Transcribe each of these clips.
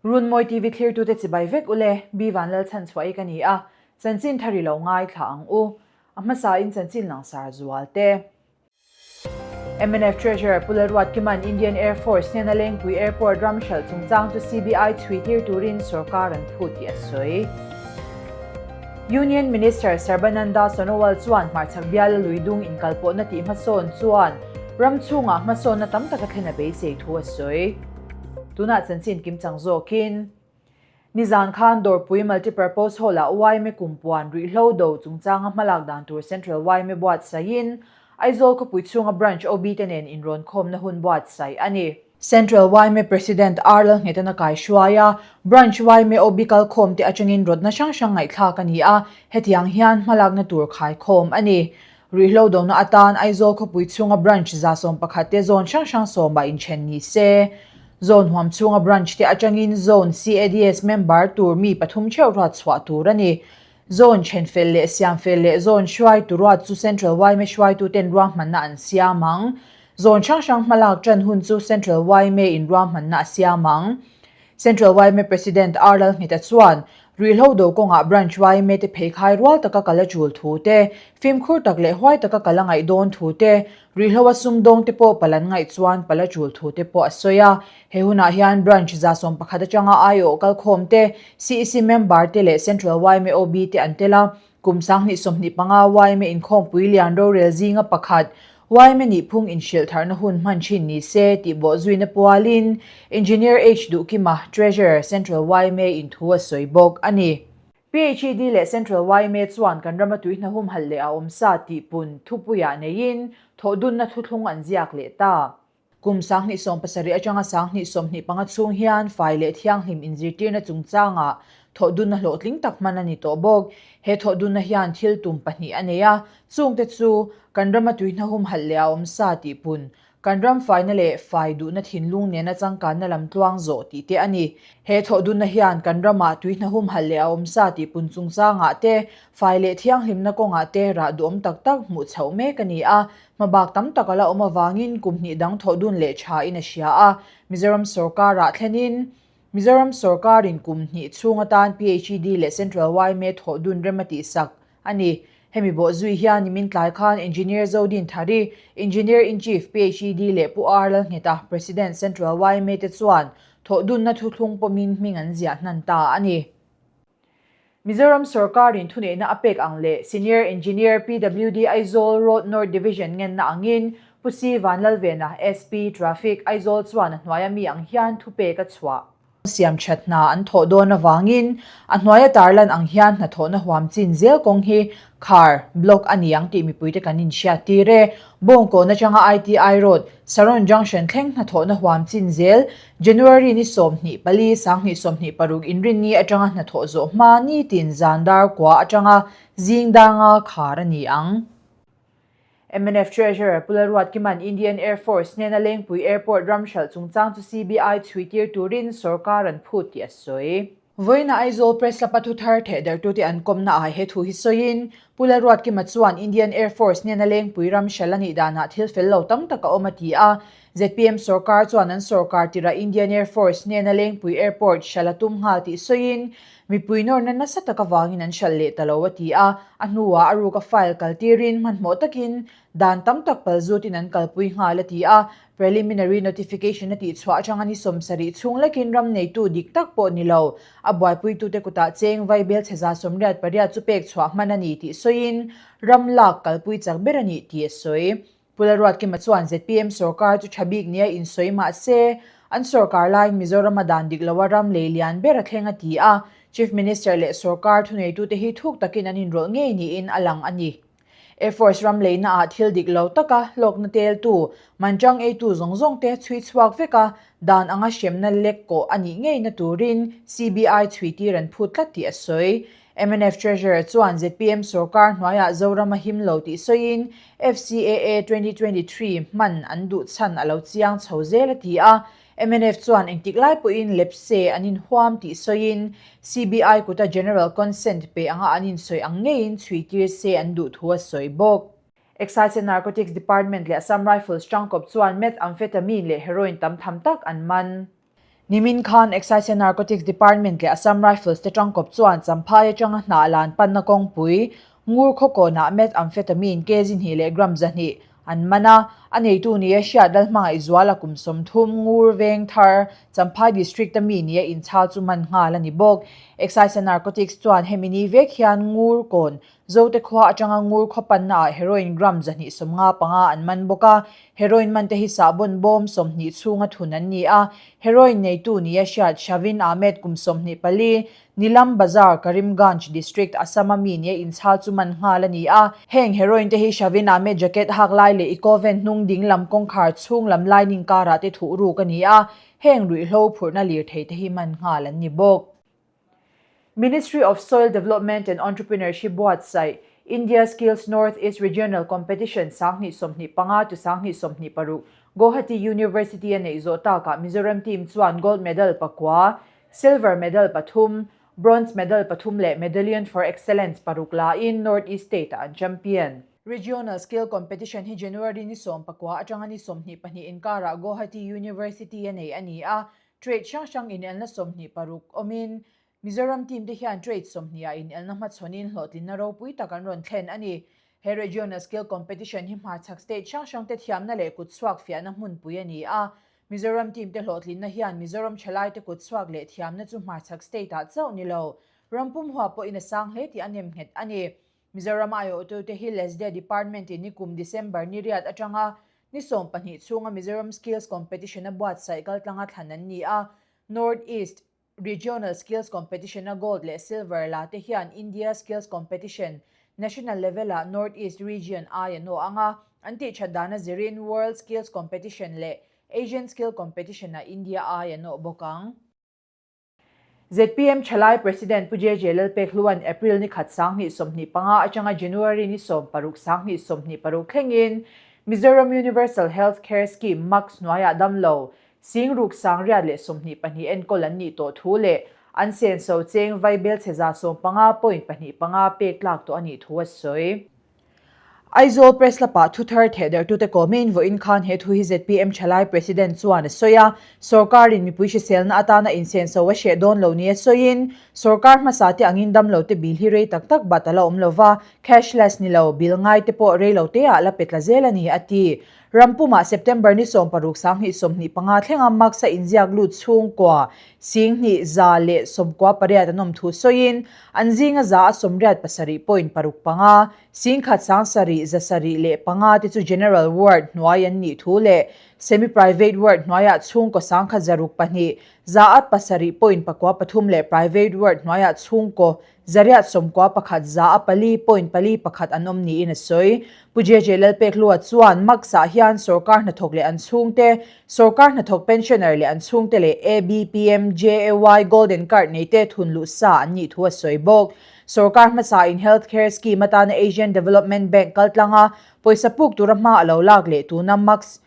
Runmawi TV thlirtute chibai vek ule, Bi Vanlalchhan chhuah i ka ni a, chanchin thar i lo ngaithla ang u. A hmasain chanchin langsar zual te. Mnf Treasurer Pu Lalruatkima'n Indian Air Force hnena Lengpui Airport ram hralh chungchang chu CBI chhui tir turin sorkar an phut tih a sawi. Union Minister Sarbananda Sonowal chuan hmarchhak biala luidung inkalpawhna tih hmasawn chuan ram chhungah hmasawnna tam tak a thlen a beisei thu a sawi. Tunah chanchin kimchang zawkin. Nizan khan Dawrpui Multipurpose Hall-ah yma kumpuan ruihhlo do chungchanga hmalak dan tur Central yma buatsaihin Aizawl khawpui chhunga Branch OB te nen inrawnkhawmna hun buatsaih a ni. Central yma President R Lalnghetana kaihruai a, Branch yma OB kalkhawm te atangin rawtna hrang hrang ngaihthlak a ni a, hetiang hian hmalakna tur khaikhawm a ni. Ruihhlo dona atan Aizawl khawpui chhunga branch 11% te zone hrang hrang sawmah inthen ni se. Zone huam chhunga branch te atangin zone CADS member tur mi pathum theuh ruat chhuah tur a ni. Zone then fel leh siam fel leh zone hruaitu ruat chu Central yma hruaituten ruahmanna an siam ang. Zone hrang hrang hmalak tan hun chu Central yma in ruahmanna a siam ang. Central yma President R Lalnghet-a chuan, Ruihhlo do kawngah Branch yma te pheikhai rual taka kal a tul thu te, fimkhur tak leh huai taka kal a ngaih dawn thu te, ruihhlo a sumdawng te pawh pal an ngaih chuan pal a tul thu te pawh a sawi a. He hunah hian Branch 11 atanga aiawh kalkhawm te, CEC member te leh Central yma OB te an tel a. Kum 2025 yma inkhawmpui lian rorel zinga pakhat, yma nihphung inhrilh tharna hun hman thin ni se tih bawhzuina pualin Engineer H Duhkima, Treasurer, Central yma in thu a sawi bawk a ni. PHED leh Central yma chuan kan rama tui hna humhalh leh a awmsa tih pun thupuiah neiin thawhdunna thuthlung an ziak leh ta. Kum 2017 atanga 2025 chhung hian fai leh thianghlim inzirtirna chungchangah thawhdunna hlawhtling tak hman a ni tawh bawk. He thawhdunna hian thil tum pahnih a nei a, chungte chu, kan rama tuihna humhalh leh a awmsa tih pun, kan ram faina leh fai duhna thinlung nena changkanna lam tluang zawh tih te a ni. He thawhdunna hian kan ramah tuihna humhalh leh a awmsa tih pun chungchangah te, fai leh thianghlimna kawngah te rah duhawm tak tak hmuh chhoh mek a ni a, Hmabak tam tak a la awm avangin kum hnih dang thawh dun leh tha in a hria a, Mizoram sorkarah thlenin Mizoram sorkarin kum hnih chhung atan PHED leh Central yma thawh dun rem a tihsak a ni. Hemi bawh zui hian nimin tlai khan Engineer Zodin Thari, Engineer in Chief PHED leh Pu R Lalngheta, President Central yma te chuan thawh dunna thuthlung pawmin hming an ziah hnan ta a ni. Mizoram sorkarin thuneihna a pek ang leh Senior Engineer PWD Aizawl Road North Division ngenna angin Pu Si Vanlalvena, SP, Traffic, Aizawl chuan a hnuaia mi ang hian thupek a chhuah. Siamthat hna an thawh dawn avangin a hnuaia tarlan ang hian hnathawhna huam chin zel kawng hi khar, block, a ni ang tih mipuite kan inhriat tir e. Bawngkawn atanga ITI Road, Saron Junction thleng hnathawhna huam chin zel January ni 24, 2026 inrinni atanga hnathawh zawh hma nitin zan dar kua atanga zing dar nga khar a ni ang. Mnf Treasurer Pu Lalruatkima'n Indian Air Force hnena Lengpui Airport ram hralh chungchang chu CBI chhui tir turin sorkar an phut tih a sawi. Vawiina Aizawl Press Club-a thuthar thehdarhtute an kawmna ah he thu hi sawiin, Pu Lalruatkima chuan Indian Air Force hnena Lengpui ram hralh a nih danah thil fel lo tam tak a awm a ti a. Zpm sorkar chuan an sorkar tirah Indian Air Force hnena Lengpui Airport hralh a tum nghal tih sawiin, mipui nawrna nasa tak avangin an hralh leh ta lo a ti a. A hnuah a ruka file kaltirin hmanhmawh takin Dan tam tak pal zutin an kalpui nghal a ti a, preliminary notification a tihchhuah atanga ni 70 chhung lekin ram neitu dik tak pawh ni lo, a buaipuitute kutah cheng vaibel chhe 88 chu pek chhuah hman a ni tih sawiin ram lak kalpui chak ber a nih tih a sawi. Pu Lalruatkima chuan zpm sorkar chu tha bik nia insawi mah se, an sorkar laiin Mizorama dan dik loa ram lei lian ber a thleng a ti a, Chief Minister leh sorkar thuneitute hi thuk takin an inrawlh ngei niin a lang a ni. Air Force ram leina ah thil dik lo taka hlawkna teltu, manchang eitu zawng zawng te chhui chhuak vek a, dan anga hremna lek kawh a nih ngeina turin CBI chhui tir an phut tlat tih a sawi. Mnf Treasurer chuan zpm sorkar hnuaiah Zoram a him lo tih sawiin FCAA 2023 hman an duh chhan a lo chiang chho zel a ti a, Mnf chuan engtik lai pawhin lepse an inhuam tih sawiin CBI kuta General Consent pe anga an insawi ang ngeiin chhui tir se an duh thu a sawi bawk. Excise and Narcotics Department leh Assam Rifles tangkawp chuan methamphetamine leh heroin tam tham tak an man. Nimin khan Excise and Narcotics Department leh Assam Rifles te tangkawp chuan Champhai atanga hnah lan panna kawngpui, Ngur khawkawnah methamphetamine kg hnih leh gram 200 an man a, a neitu nia hriat Lalhmangaihzuala kum 30 Ngur veng thar Champhai District a mi nia inchhal chu man nghal a ni bawk. Excise and Narcotics chuan hemi ni vek hian Ngur kawn Zote khua atanga Ngur khaw panna ah heroin gram 255 an man bawk a, heroin man te hi sahbawn bawm 20 chhunga thun an ni a, heroin neitu nia hriat Shavin Ahmed kum 24, Nilam Bazar, Karimganj District, Assam a mi nia inchhal chu man nghal a ni a, heng heroin te hi Shavin Ahmed jacket hak lai leh Eco-van hnung ding lam kawngkhar chhung lam lining karah te thuh ruk a ni a, heng ruihhlo phurhna lirthei te hi man nghal an ni bawk. Ministry of Soil Development and Entrepreneurship buatsaih, India Skills North East Regional Competition 2025 to 2026 Guwahati University a neih zawh takah Mizoram team chuan gold medal pakua, Silver medal pathum, Bronze medal pathum leh Medallion for Excellence paruk lain North East State-ah an champion. Regional Skill Competition hi January ni 19 atanga ni 22 inkarah Guwahati University a nei a ni a, trade hrang hrang inelna 26 awmin Mizoram team te hian trade 20 ah inelna hmachhawnin hlawhtlinna ropui tak an rawn thlen a ni. He Regional Skill Competition hi hmarchhak state hrang hrangte thiamna leh kutchhuak fiahna hmunpui a ni a, Mizoram team te hlawhtlinna hian Mizoram thalaite kutchhuak leh thiamna chu hmarchhak state ah chauh ni lo, ram pum hua pawhin a sang hle tih a nem nghet a ni. Mizoram aiawhtute hi LESDE Department in nikum December ni riat atanga ni 12 chhunga Mizoram Skills Competition a buatsaih kaltlanga thlan an ni a, North East Regional Skills Competition-a Gold leh Silver la te hian India Skills Competition National Level-ah North East Region ai an aw ang a, an tihthat dana zirin World Skills Competition leh Asian Skill Competition-ah India ai an awh bawk ang. Zpm Thalai President Pu JJ Lalpekhlua'n April ni khat 2025 atanga January ni 16 2026 thlengin Mizoram Universal Health Care Scheme, MUCS, hnuaiah damlo Singruk 622 enkawl an nih tawh thu leh an senso cheng vaibelchhe 15.25 pek tlak tawh a nih thu a sawi. Aizawl Press Club-ah thuthar thehdarhtute kawmin vawiin khan he thu hi zpm Thalai President chuan a sawi a, sawrkarin mipui hriselna atana insenso a hreh dawn lo nia sawiin, sawrkar hmasa te angin damlo te bill hi rei tak tak bat a la awm lova, cashless ni lo, bill ngai te pawh rei lo teah la pe tla zel a ni, a ti. Rampumah September ni 16 2025 thlenga Max a inziak lut chhungkua 2198 an awm thu sawiin, an zinga 87.65, 17,705 te chu General Ward hnuai an nih thu leh Semi-Private Ward hnuaiah chhungkaw 1602, 7.93 leh Private Ward hnuaiah chhungkaw 914 an awm niin a sawi. Pu JJ Lalpekhlua chuan Max-ah hian sawrkar hnathawk leh an chhungte, sawrkar hnathawk pensioner leh an chhungte leh ABPMJAY Golden Card neite thun luh sa an nih thu a sawi bawk. Sawrkar hmasa in Health Care Scheme atana Asian Development Bank kaltlanga pawisa puk tura hma a lo lak leh tuna Max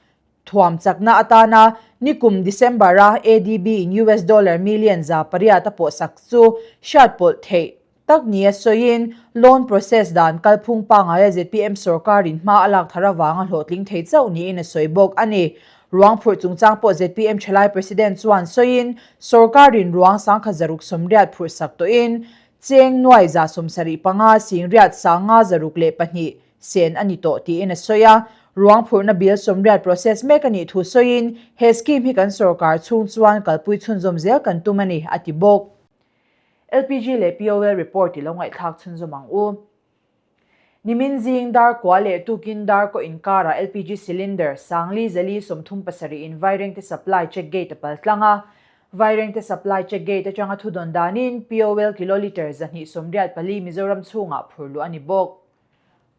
Thuam chakna atana nikum December-a ADB in US dollar million 800 a pawhsak chu hriat pawlh theih tak nia sawiin, loan process dan kalphung pangaia zpm sorkarin hma a lak thar avanga hlawhtling thei chauh niin a sawi bawk a ni. Ruang phurh chungchang pawh zpm Thalai President chuan sawiin, sorkarin ruang 1680 phurhsak tawhin cheng nuai 75 singriat 502 sen a ni tawh tiin a sawi a. Ruang phurhna bill 80 process mek a nih thu sawiin, he scheme hi kan sorkar chhung chuan kalpui chhunzawm zel kan tum a ni, a ti bawk. LPG leh POL report i lo ngaihthlak chhunzawm ang u. Nimin zing dar kua leh tukin dar kaw inkarah LPG cylinder 4437 in Vairengte supply check gate a pal tlang a. Vairengte supply check gate atanga thudawn danin POL kilolitre 284 Mizoram chhungah phur luh a ni bawk.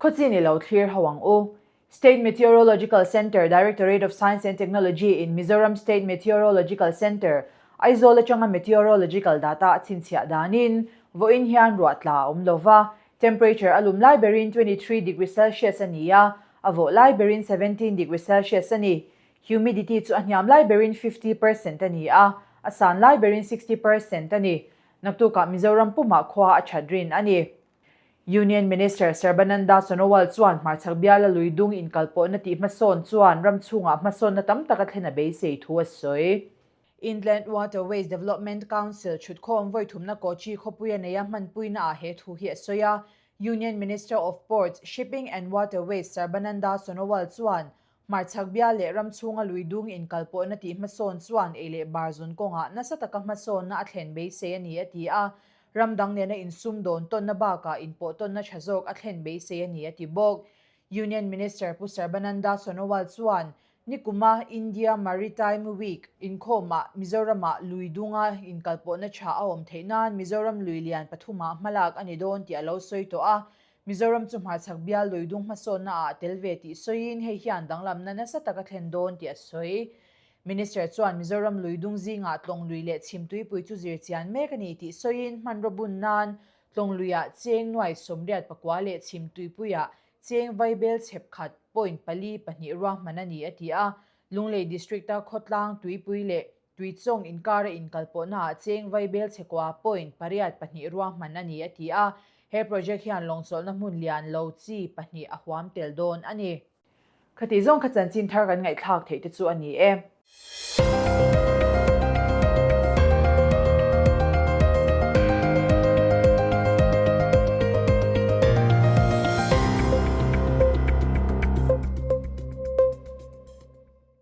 Khawchin i lo thlir ho ang u. State Meteorological Centre, Directorate of Science and Technology in Mizoram State Meteorological Centre, Aizawl atanga meteorological data a chhinchhiah danin, vawiin hian ruah tla a awm lova, temperature a lum lai berin 23 degree Celsius a ni a, a vawh lai berin 17 degree Celsius a ni. Humidity chu a hniam lai berin 50 percent a ni a, a san lai berin 60 percent a ni. Naktukah Mizoram pumah khua a that rin a ni. Union Minister Sarbananda Sonowal chuan hmarchhak biala lui dung inkalpawhna tih hmasawn chuan ram chhungah hmasawnna tam tak a thlen a beisei thu a sawi. Inland Waterways Development Council chhutkhawm vawi thumna Kochi khawpuia neia hmanpuina ah he thu hi a sawi a. Union Minister of Ports, Shipping and Waterways Sarbananda Sonowal chuan hmarchhak bial leh ram chhunga lui dung inkalpawhna tih hmasawn chuan ei leh bar zun kawngah nasa taka hmasawnna a thlen beisei a ni a ti a. Ram dang nena insum dawn tawnna bakah inpawh tawnna tha zawk a thlen beisei a ni a ti bawk. Union Minister Pu Sarbananda Sonowal chuan Nikuma India Maritime Week inkhawmah Mizoramah lui dunga inkalpawhna tha a awm theih nan Mizoram lui lian pathumah hmalak a ni dawn tih a lo sawi tawh a. Mizoram chu hmarchhak bial lui dung hmasawnna ah a tel ve tih sawiin hei hian danglamna nasa tak a thlen dawn tih a sawi. Minister chuan Mizoram lui dung zingah tlawng lui leh chhim tuipui chu zir chian mek a ni tih sawiin hmanraw bun nan tlawng luiah cheng nuai 84 leh chhim tuipuiah Cheng Vaibel chhep khat point pali pahnih ruahman a ni a ti a, Lunglei District-a khawtlang tuipui leh Tuichawng inkara inkalpawhnaah Cheng Vaibel chhekua point pariat pahnih ruahman a ni a ti a, he project hian lawngchawlhna hmun lian lo chi pahnih a huam tel dawn a ni. Khatih zawng kha chanchin thar kan ngaihthlak theih te chu a ni e.